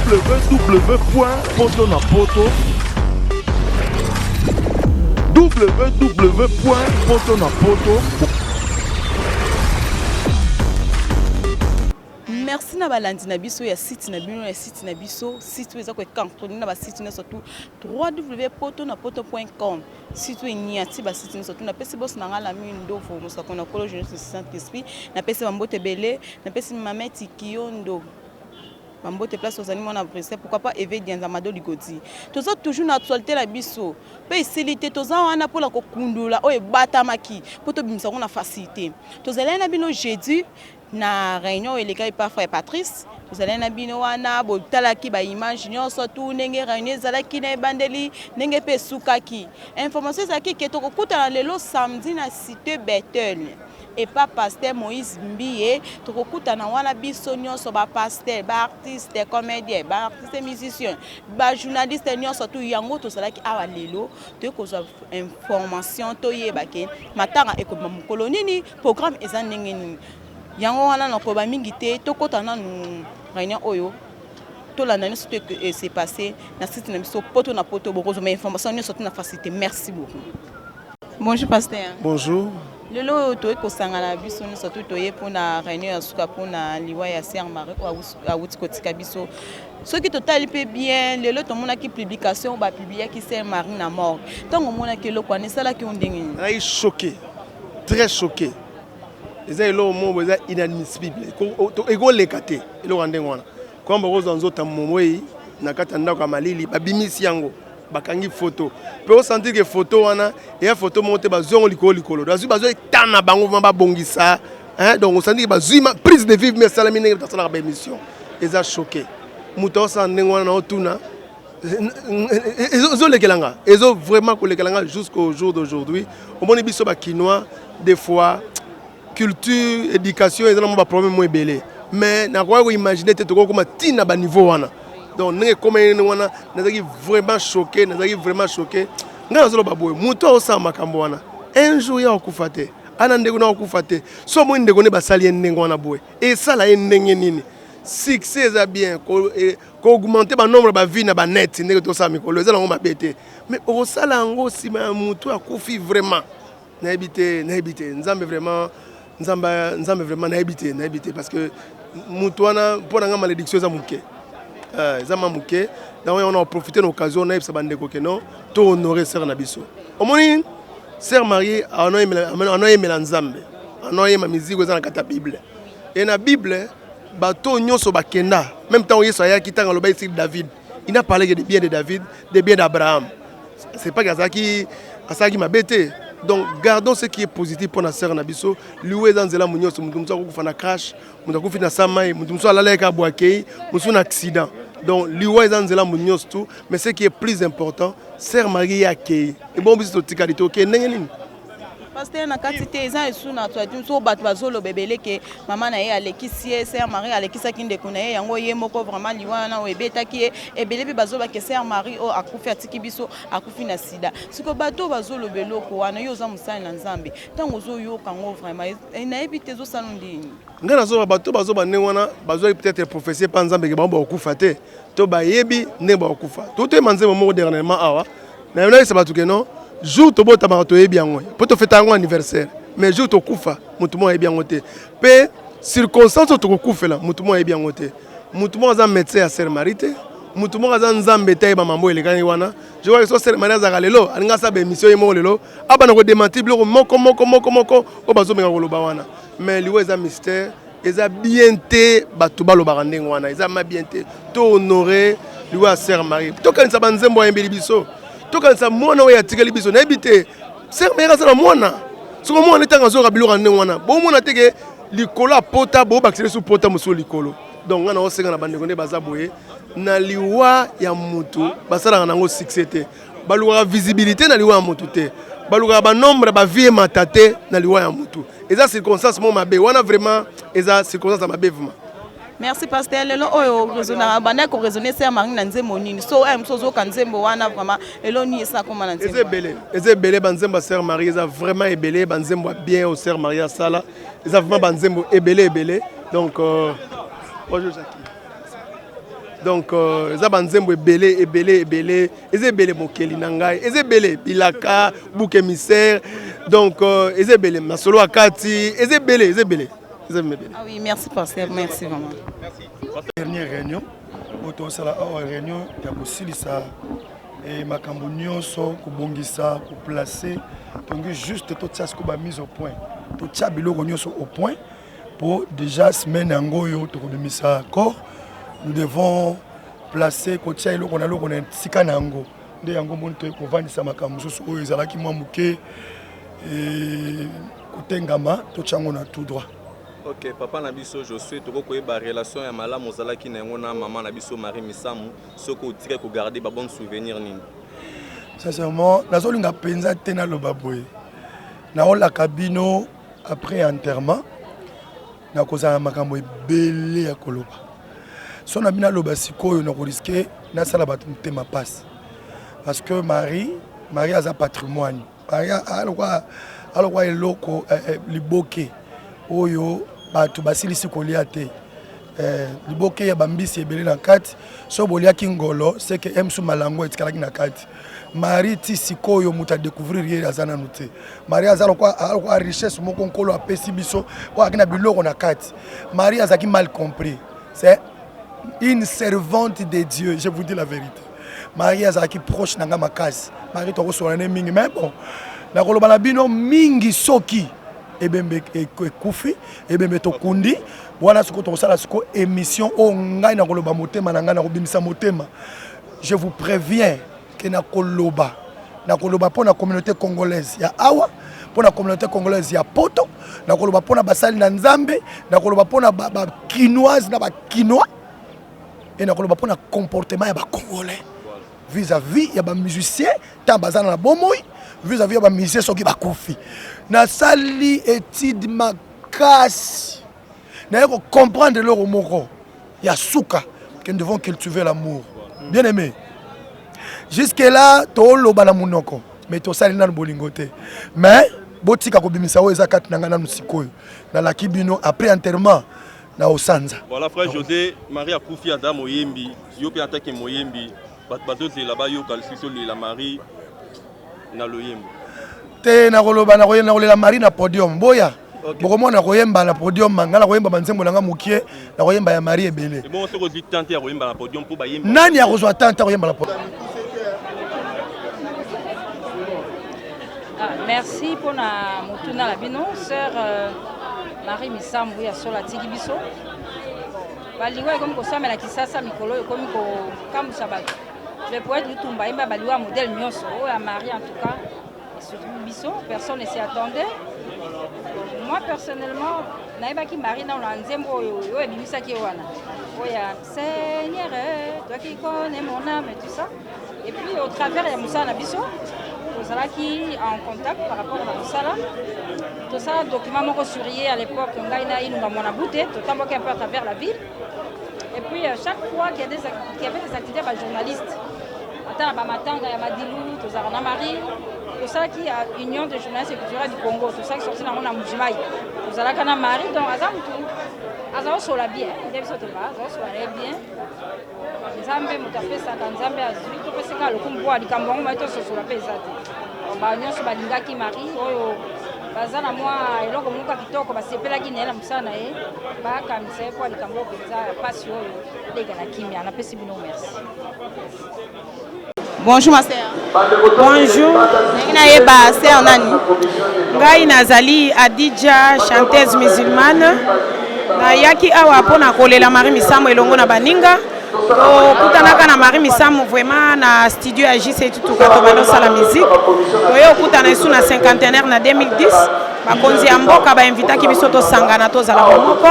www.poto na poto www.poto na poto. Merci na balandi na biso ya site na bino, ya site na biso, site oyo eza koekantroni na basite nyonso tu, www.potonapoto.com. Site oyo enyati basite nyonso tu. Napesi bosi na ngai Lami Ndovo, mosako na Nkolo Jesus Saint Esprit. Napesi bambote ebele, napesi Mameti Kiyondo bambote place ozali, mwana Bruxelles, pourquoi pas Eve Dianza Mado Ligodi. Toza toujours na actualité na biso mpe esili te. Toza wana mpona kokundula oyo ebatamaki mpo tobimisa yango na facilité. Tozalaki na bino jeudi na réunion oyo elekaki pa frère Patrice. Tozalaki na bino wana, botalaki baimage nyonso tu, ndenge réunion ezalaki na ebandeli, ndenge mpe esukaki. Information ezalaki ke tokokutana lelo samedi na Cité Bethel epa pasteur Moïse Mbiye. Tokokutana wana biso nyonso, bapasteur, baartiste comédien, baartiste musicien, bajournaliste nyonso tu. Yango tozalaki awa lelo, toye kozwa information, toyeba ke matanga ekobima mokolo nini, programme eza ndenge nini. Yango wana nakoba mingi te, tokɔta nanu réunion oyo, tolanda nyonso to ese passé na site na biso Poto na Poto. Bokozwa information nyonso to na facilité. Merci beaucoup. Bonjour pasteur. Bonjour. Lelo oyo toye kosangana biso nyonso tu, toye mpona réunion ya suka mpona liwa ya sœur Marie oyo awuti kotika biso. Soki totali mpe bien, lelo tomonaki publication, bapubliaki sœur Marie na morgue. Ntango omonaki eloko wana, esalaki yo ndenge nini? Nazalaki choqué, très choqué. Eza eloko moko boye eza inadmissible, ekoleka te eloko ya ndenge wana. Kwamba okozwa nzoto ya momoi na kati ya ndako ya malili, babimisi yango, bakangi foto mpe osentir ke foto wana eya foto moko te. Bazwi yango likolo likolo, bazwi eta na bango vraiment babongisa. Donc osentir ke bazwi prise de vue, mais esalami ndenge basalaka baémission. Eza choqué. Moto aosala ndenge wana, na otuna ezolekela nga, ezo vraiment kolekela nga jusqu'au jour d'aujourd'hui. Omoni biso bakinois, des fois culture, éducation eza na mwa baproblème mo ebele, mais nakoki koimagine te tokoki kokoma ntina baniveau wana. Donc ndenge ekomaki ndenge wana, nazalaki vraiment choqué, nazalaki vraiment choqué. Ngai nazoloba boye, moto aosala makambo wana, un jour ya kokufa te, ana ndeko na kokufa te. So omoni ndeko nde basali ye ndenge wana boye, esala ye ndenge nini? Succès eza bien, koaugmenter banombre bavues na banet ndenge tosala mikolo, eza nango mabe te, mais okosala yango nsima ya motu akufi, vraiment nayebi te, nayebi te. Nzambe vraiment, Nzambe, Nzambe vraiment, nayebi te, nayebi te, parce que motu wana, mpo na nga, malédiction eza moke, eza ma moke. Donc on a profité na occasion nayebisa bandeko ke non, to honorer sœur na biso. Omoni sœur Marie anoyemela Nzambe, anoyema miziki eza na kati ya Bible. E na Bible, bato nyonso bakenda, même ntango Yesu ayaki, ntango aloba esi David, il n'a parlé que de bien de David, de bien d'Abraham. C'est pas qu'azalaki asalaki mabe te. Donc gardons ce qui est positif mpo na sœur na biso. Liwa eza nzela mo nyonso. Moto mosusu akokufa na crash, moto akufi na sa mai, moto mosusu alalaki abwa akei, mosusu na accident. Donc liwa eza nzela mo nyonso tout. Mais ce qui est plus important, sœur Marie ye akei, ebongo biso totikali, tokei ndenge nini? Pasteur, na kati te, eza esu na actualité. So bato bazoloba ebele ke mama na ye alekisi ye, sœur Marie alekisaki ndeko na ye, yango ye moko vraiment liwa wana oyo ebetaki ye ebele. Mpe bazoloba ke sœur Marie oyo akufi, atiki biso, akufi na sida. Sikoyo bato oyo bazoloba eloko wana, yo oza mosali na Nzambe, ntango ozoyoka yango, vraiment nayebi te ezosala ndini. Ngai nazoba, bato bazoba ndenge wana bazwaki peut-être prophétie mpa Nzambe ke bango bakokufa te, to bayebi ndenge bakokufa. Totoyema nzembo moko dernièrement awa, nayebisa bato ke non, jour tobotamaka toyebi yango mpo tofeta yango anniversaire, mais jour tokufa, motu moko ayebi yango te, mpe circonstance oyo tokokufela, motu moko ayebi yango te. Motu moko aza médecin ya sœur Marie te, motu moko aza Nzambe te ayeba mambo elekani wana. Je crois que so sœur Marie azalaka lelo, alingi asala baémission ye moko lelo, abanda kodémentir biloko moko moko moko moko oyo bazobenga koloba wana. Mais liwa eza mystère, eza bien te bato balobaka ndenge wana, eza ma bien te. To honorer liwa ya sœur Marie, tokanisa banzembo ayembeli biso, tokanisa mwana oyo atikeli biso. Nayebi te, sœur Marie aza na mwana. Soki mwana ntango azoyoka biloko ya ndenge wana, bomona te ke likolo ya pota bobakisa biso pota mosusu likolo. Donc ngai naosenga na bandeko nde baza boye, na liwa ya mutu basalaka nango succès te, balukaka visibilité na liwa ya mutu te, balukaka banombre bavues emata te na liwa ya mutu. Eza circonstance moko mabe wana, vraiment eza circonstance ya mabe vraiment. Merci pasteur. Lelo oyo raisonnaka, bandaki koraisonner sœur Marie na nzembo nini? So mosu ozoyoka nzembo wana, vraiment elo nini esa koma na nzembo? Eza ebele, eza ebele. Banzembo ya sœur Marie eza vraiment ebele. Banzembo ya bien oyo sœur Marie asala eza vraiment banzembo ebele ebele. Donc bonjour Jackie. Donc euh, eza banzembo ebele ebele ebele, eza ebele mokeli na ngai, eza ebele bilaka bouc émissaire. Donc euh, eza ebele masolo ya kati, eza ebele, eza ebele, eza ebele. Ah oui, merci pasteur, merci vraiment. Merci. Dernière réunion oyo tosala awa, réunion ya kosilisa e makambo nyonso, kobongisa, koplace tongi, juste totia sikoyo bamise au point, totia biloko nyonso au point po déjà semaine yango oyo tokobimisa corps. Nous devons placer, kotia eloko na eloko na esika na yango. Nde yango moni toye kovandisa makambo mosusu oyo ezalaki mwa moke kotengama, totia yango na tout droit. Ok, papa na biso Josué, tokoki koyeba relation ya malamu ozalaki na yango na mama na biso Marie Misamu, soki otikaki kogarde babonne souvenir nini? Sincèrement, nazolinga mpenza te naloba boye. Naolaka bino, après enterrement nakozala makambo ebele ya koloba. So na bino aloba sikoyo, nakorisquer nasala bato motema mpasi, parce que Marie aza patrimoine. Marie alokwa eloko liboke oyo bato basilisi kolia te, liboke ya bambisi ebele na kati. So boliaki ngolo, seke msu malango etikalaki na kati. Marie, ti sikoyo moto adécouvrir ye aza nanu te. Marie aza lokwa richesse moko Nkolo apesi biso, oyo azalaki na biloko na kati. Marie azalaki mal compris, c'est une servante de Dieu, je vous dis la vérité. Marie azalaki proche na nga makasi. Marie, tokosola ne mingi, mais bon, nakoloba na bino mingi soki ebembe ekufi, ebembe tokundi wana. Sikoyo tokosala sikoyo émission oyo ngai nakoloba motema na ngai, nakobimisa motema. Je vous préviens ke nakoloba mpo na communauté congolaise ya awa, mpo na communauté congolaise ya Poto, nakoloba mpo na basali na Nzambe, nakoloba mpo na bakinoise na bakinois, e nakoloba mpo na comportement ya bacongolais vis-à-vis ya bamusicien ntango baza na bomoi, vis-à-vis ya bamusicien soki bakufi. Nasali étude makasi, naye kocomprendre eloko moko ya suka, que nous devons cultiver l'amour. Bien aimé, jusque là toloba na monoko, mais tosali nanu bolingo te. Mais botika kobimisa oyo eza kati na ngai nanu sikoyo. Nalaki bino, après enterrement na osanza. Voilà, frère José, Marie akufi, aza moyembi. Yo mpe atake moyembi, bato bazozela bayoka lisusu olela Marie na loyembo. Te, nakoloba, nakolela Marie na podium. Boya, bokomona nakoyemba na podium. Ngai nakoyemba banzembo na nga mokie, nakoyemba ya Marie ebele. Ebongo soki ozwi tante ya koyemba na podium mpo bayemba? Nani akozwa tante akoyemba na podium? Ah, merci mpona motuna na bino. Sœur Marie Misambu ya solo atiki biso. Baliwa ekomi kosamela Kisasa mikolo oyo, ekomi kokamwisa bato. Le poète Lutumba ayemba baliwa ya modèle nyonso. Oyo ya Marie, en tout cas, et surtout biso, personne ne s'y attendait. Moi personnellement, nayebaki Marie nano na nzembo oyo oyo ebimisaki ye wana, oyo ya "Seigneur, toi qui connais mon âme" et tout ça. Et puis au travers ya mosala na biso, tozalaki en contact par rapport na mosala. Tosala document moko sur ye à l'époque, ngai na Ilunga Mwana Bute, totambwaki un peu à travers la ville. Et puis chaque fois qu'il y avait des activités ya bajournaliste, ata na bamatanga ya Madilu, tozalaka na Marie. Tosalaki Union de journalistes et culturels du Congo, tosalaki sorti nango na Mbujimayi, tozalaka na Marie. Donc aza mutu aza kosola bien, nde biso toba aza kosola ye bien. Nzambe moto apesaka, Nzambe azwi, topesaka lokumu mpo likambo yango mai tososola mpe eza te. Ba nyonso balingaki Marie, oyo baza na mwa eloko moko ya kitoko, basepelaki na ye na mosala na ye, bakamisa ye mpo likambo oyo mpenza ya mpasi oyo eleka na kimia. Napesi bino merci. Bonjour ma sœur. Bonjour. Ndenge nayeba sœur nani? Ngai nazali Adidja, chanteuse musulmane. Nayaki awa mpona kolela Marie Misamu elongo na baninga. Tokutanaka na Marie Misamu vraiment na studio ya JC Tutuka, tobanda osala musique. Toye okutana esu na cinquantenaire na 2010. Bakonzi ya mboka bainvitaki biso tosangana, tozala bomoko.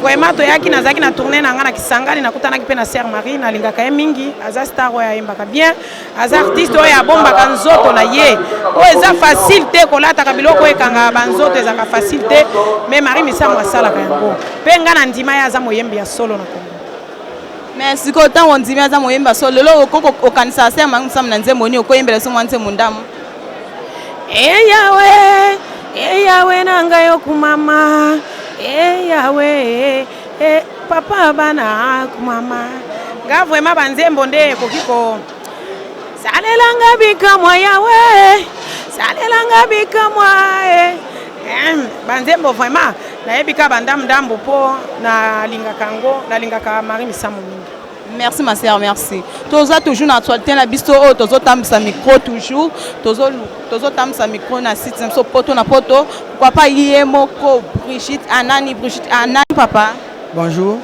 Vraiment toyaki, nazalaki na tournée na ngai na Kisangani, nakutanaki mpe na sœur Marie. Nalingaka ye mingi, aza star oyo ayembaka bien, aza artiste oyo abombaka nzoto na ye, oyo eza facile te kolataka biloko oyo ekangaka banzoto, ezalaka facile te, mais Marie Misamu asalaka yango. Mpe ngai na ndima ye, aza moyembi ya solo na Congo. Mais sikoyo, ntango ondimi aza moyembi ya solo, lelo okoki okanisaka sœur Marie Misamu na nzembo nini? Okoyembela so mwa nzembo ndamu? Eyawe, eyawe na ngai okumama, eyawe e, papa bana akumama. Nga vraiment banzembo nde ekoki ko salelanga bikamwa yawe, salelanga bikamwa eh. Banzembo vraiment nayebi kaka bandambu ndambu mpo nalingaka yango, nalingaka Marie Misamu mingi. Merci ma sœur, merci. Toza toujours na actualité na biso oyo tozotambwisa micro toujours, tozotambwisa micro na site na biso poto na poto. Pourquoi pas ye moko Brigitte Anani, Brigitte Anani papa. Bonjour.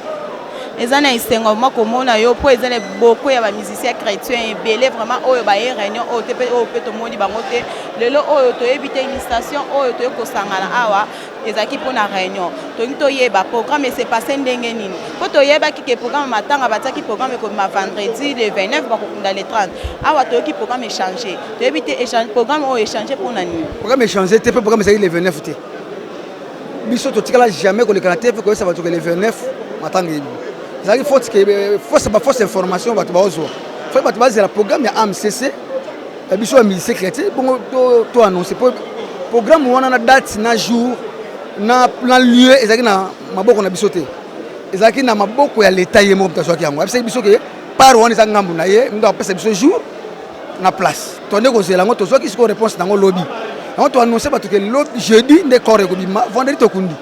Eza na esengo vraiment komona yo mpo eza na beaucoup ya ba musiciens chrétiens ebele vraiment oyo baye réunion oyo te mpe oyo mpe tomoni bango te lelo oyo toyebi te initiation oyo toye kosangana awa ezalaki mpo na réunion. Tolingi toyeba programme ese passe ndenge nini mpo toyebaki ke programme matanga batiaki programme ekobima vendredi le 29, bakokunda le 30. Awa toyoki programme échange, toyebi te programme oyo échange mpo na nini. Programme échange te mpe programme ezalaki le 29 te. Biso totikala jamais koleka na te mpe koyebisa bato ke le 29 matanga eyebi. Ezalaki faute ke fausse ba fausse information bato baozwa. Faut bato bazela programme ya AMCC ya biso ya musicien chrétien bongo to annonce po programme wana na date na jour na lieu ezalaki na maboko na biso te, ezalaki na maboko ya leta. Ye moko moto azwaki yango, ayebisaki biso ke part wana eza ngambu na ye, moto apesa biso jour na place. Tonde kozela yango, tozwaki sikoyo réponse nango lobi. Yango toannonce bato ke lobi jeudi nde corps ekobima, vendredi tokundi.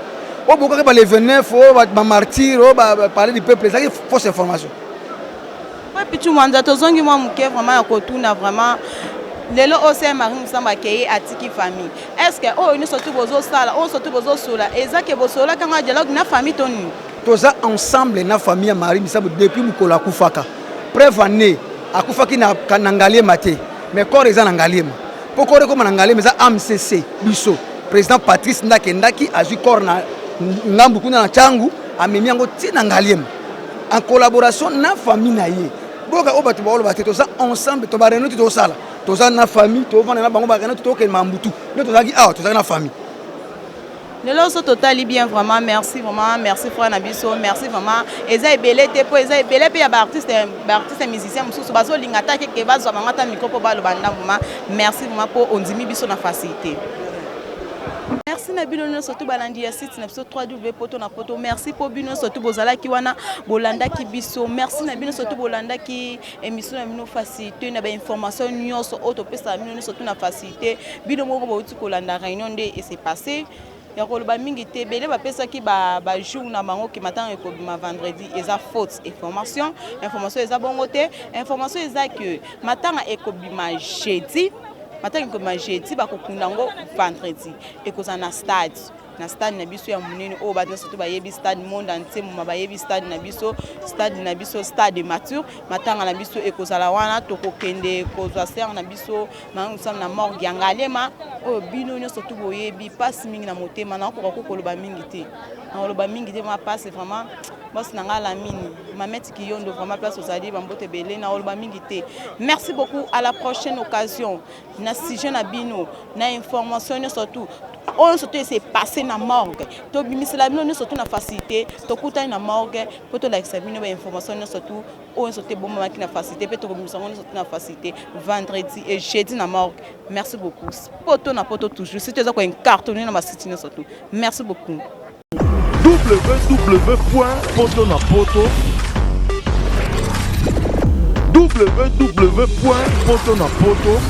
Oyo bokaki ba le 29, oyo bamartyr, oyo baparler du peuple, ezalaki fausse information. Po Pichu Mwanza, tozongi mwa moke vraiment ya kotuna vraiment lelo oyo sœur Marie Misamu akei, atiki famille. Est ce que oyo nyonso tu bozosala, oyo nyonso tu bozosola, eza ke bosololaki yango ya dialogue na famille to nini? Toza ensemble na famille ya Marie Misamu depuis mokolo akufaka. Preuve année akufaki na Ngaliema te, mais corps eza na Ngaliema. Mpo corps ekóma na Ngaliema, eza AMCC biso, président Patrice nde akendaki, azwi corps na ngambu kuna na Ntangu, amemi yango ti na Ngaliema en collaboration na famille na ye. Boka oyo bato baoloba te, toza ensemble, to baréunion te tozosala, toza na famille, tovanda na bango baréunion te, tokende mambutu nde tozalaki awa, tozalaki na famille. Lelo so totali bien vraiment, merci vraiment, merci frère na biso, merci vraiment. Eza ebele te mpo eza ebele mpe ya baartiste musicien mosusu bazolinga ata keke bazwa bango ata micro mpo baloba ndambo ma. Merci vraiment mpo ondimi biso na facilité. Merci na bino nyonso tu balandi ya site na biso 3W Poto na Poto. Merci mpo bino nyonso tu bozalaki wana, bolandaki biso. Merci na bino nyonso tu bolandaki émission na bino facilité na bainformation nyonso oyo topesaka bino nyonso tu na facilité. Bino moko bauti kolanda réunion nde ese passé ya koloba mingi te. Ebele bapesaki bajour na bango ke matanga ekobima vendredi, eza faute information. Information eza bongo te. Information eza ke matanga ekobima jeudi, matanga ekobima jeudi, bakokunda yango vendredi. Ekozala na stade, na stade na biso ya monene oyo bato nyonso to bayebi, stade monde entier moma bayebi stade na biso, stade na biso, stade mature. Matanga na biso ekozala wana. Tokokende kozwa sœur na biso Marie Misamu na morgue ya Ngaliema oyo bino nyonso tu boyebi. Mpasi mingi na motema, nakokoka ko koloba mingi te, nakoloba mingi te. Ma pasi vraiment, boss na nga Lamini Mameti Kiyondo, vraiment place ozali, bambote ebele, nakoloba mingi te. Merci beaucoup, à la prochaine occasion na sujet na bino na information nyonso tu oyo nyonso to ese passé na morgue, tobimisela bino nyonso tu na facilité. Tokutani na morgue mpo tolakisa bino bainformation nyonso tu oyo nyonso te ebomamaki na facilité, mpe tokobimisa yango nyonso tu na facilité vendredi et jeudi na morgue. Merci beaucoup. Poto na poto toujours, si toza koincartonne na basite nyonso tu. Merci beaucoup. www.poto na poto, www.poto na poto.